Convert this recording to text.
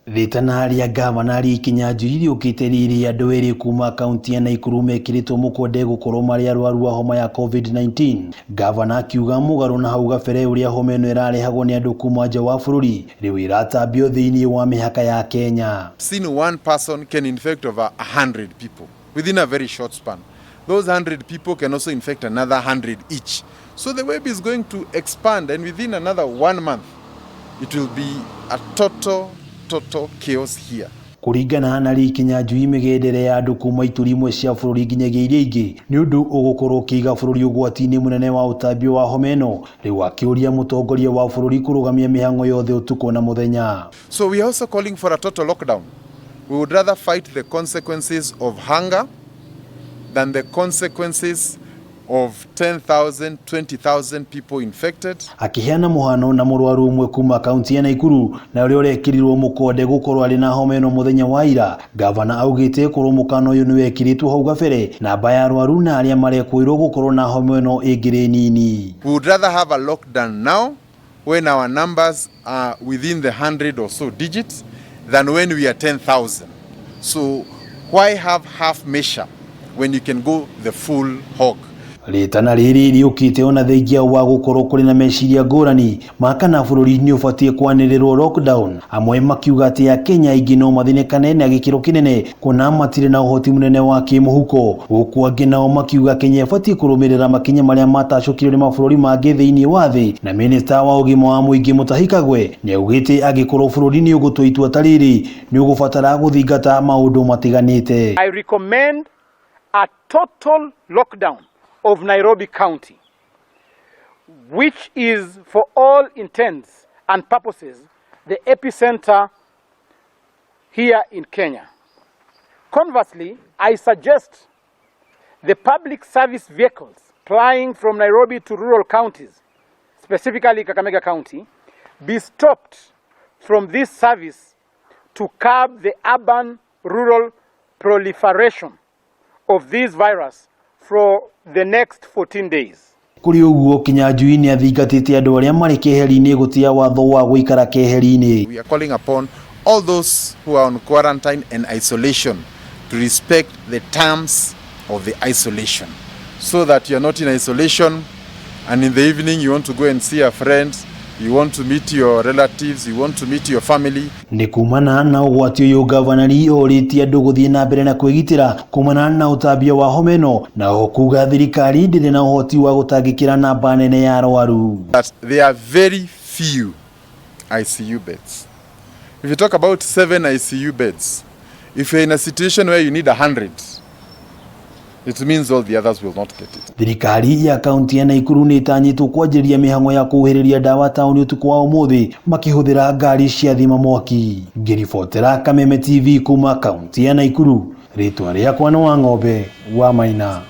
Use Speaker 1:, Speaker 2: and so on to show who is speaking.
Speaker 1: Rĩtana rĩa ngavana Lee Kinyanjui rĩũkĩte rĩrĩ andũ erĩ kuma kaunti ya Naikuru mekĩrĩtwo mũkonde gũkorwo marĩ arwaru a homa ya COVID-19. Ngavana akiuga mũgarũ na hau gabere ũrĩa homa ĩno ĩrarehagwo nĩ andũ kuma nja wa bũrũri, rĩu ĩratambio thĩinĩ wa mĩhaka ya Kenya.
Speaker 2: Seen one person can infect over 100 people within a very short span. Those 100 people can also infect another 100 each. So the web is going to expand, and within another one month, it will be a total, total chaos here.
Speaker 1: Kũringana na Lee Kinyanjui, mĩgendere ya andũ kuma ituri imwe cia bũrũri nginyagia iria ingĩ nĩ ũndũ ũgũkorwo ũkĩiga bũrũri ũgwati-inĩ mũnene wa ũtambio wa homa ĩno. Rĩu akĩũria mũtongoria wa bũrũri kũrũgamia mĩhang'o yothe ũtukũ na mũthenya.
Speaker 2: So we are also calling for a total lockdown. We would rather fight the consequences of hunger than the consequences of 10,000, 20,000 people infected.
Speaker 1: Akĩheana mũhano na mũrwaru ũmwe kuma kaunti ya Naikuru na ũrĩa ũrekĩrirwo mũkonde gũkorwo arĩ na homa ĩno mũthenya wa ira. Gavana augĩte korwo mũkana ũyũ nĩ wekĩrĩtwo hau gabere, namba ya arwaru na arĩa marekũĩrwo gũkorwo na homa ĩno ĩngĩrĩ nini.
Speaker 2: We would rather have a lockdown now when our numbers are within the 100 or so digits than when we are 10,000. So why have half measure when you can go the full hog?
Speaker 1: Rĩtana rĩrĩ rĩũkĩte ona thengia wa gũkorwo kũrĩ na meciria ngũrani ma kana bũrũri nĩ ũbatiĩ kwanĩrĩrwo lockdown, amwe makiuga atĩ Akenya aingĩ no mathĩnĩkane na gĩkĩro kĩnene kuona matirĩ na ũhoti mũnene wa kĩmũhuko, gũkũ angĩ nao makiuga Kenya ĩbatiĩ kũrũmĩrĩra makinya marĩa matacũkirio nĩ mabũrũri mangĩ thĩinĩ wa thĩ. Na minista wa ũgima wa mũingĩ Mutahi Kagwe nĩ augĩte angĩkorwo bũrũri nĩ ũgũtua itua ta rĩrĩ, nĩ ũgũbatara gũthingata maũndũ matiganĩte.
Speaker 3: I recommend a total lockdown of Nairobi County, which is for all intents and purposes the epicenter here in Kenya. Conversely, I suggest the public service vehicles plying from Nairobi to rural counties, specifically Kakamega County, be stopped from this service to curb the urban-rural proliferation of this virus for the next 14 days.
Speaker 1: Kũrĩ ũguo, Kinyanjui nĩ athingatĩte andũ arĩa marĩ keheri-inĩ gũtĩa watho wa gũikara keheri-inĩ.
Speaker 2: We are calling upon all those who are on quarantine and isolation to respect the terms of the isolation, so that you are not in isolation and in the evening you want to go and see a friend, you want to meet your relatives, you want to meet your family.
Speaker 1: Nĩ kumana na ũgwati ũyũ, Gavana Lee orĩtie andũ gũthiĩ na mbere na kwĩgitĩra kumana na ũtambia wa homa ĩno, na o kuga thirikari ndĩrĩ na ũhoti wa gũtangĩkĩra namba nene ya arwaru.
Speaker 2: That there are very few ICU beds. If you talk about 7 ICU beds, if you're in a situation where you need 100, it means all the others will not get it.
Speaker 1: Thirikari ya kaunti ya Naikuru nĩ ĩtanyĩtwo kwanjĩrĩria mĩhang'o ya kũhuhĩrĩria ndawa taũni ũtukũ wa ũmũthĩ makĩhũthĩra ngari cia thima mwaki. Ngĩribotera Kameme TV kuma kaunti ya Naikuru, rĩtwa rĩakwa nĩ Wang'ombe wa Maina.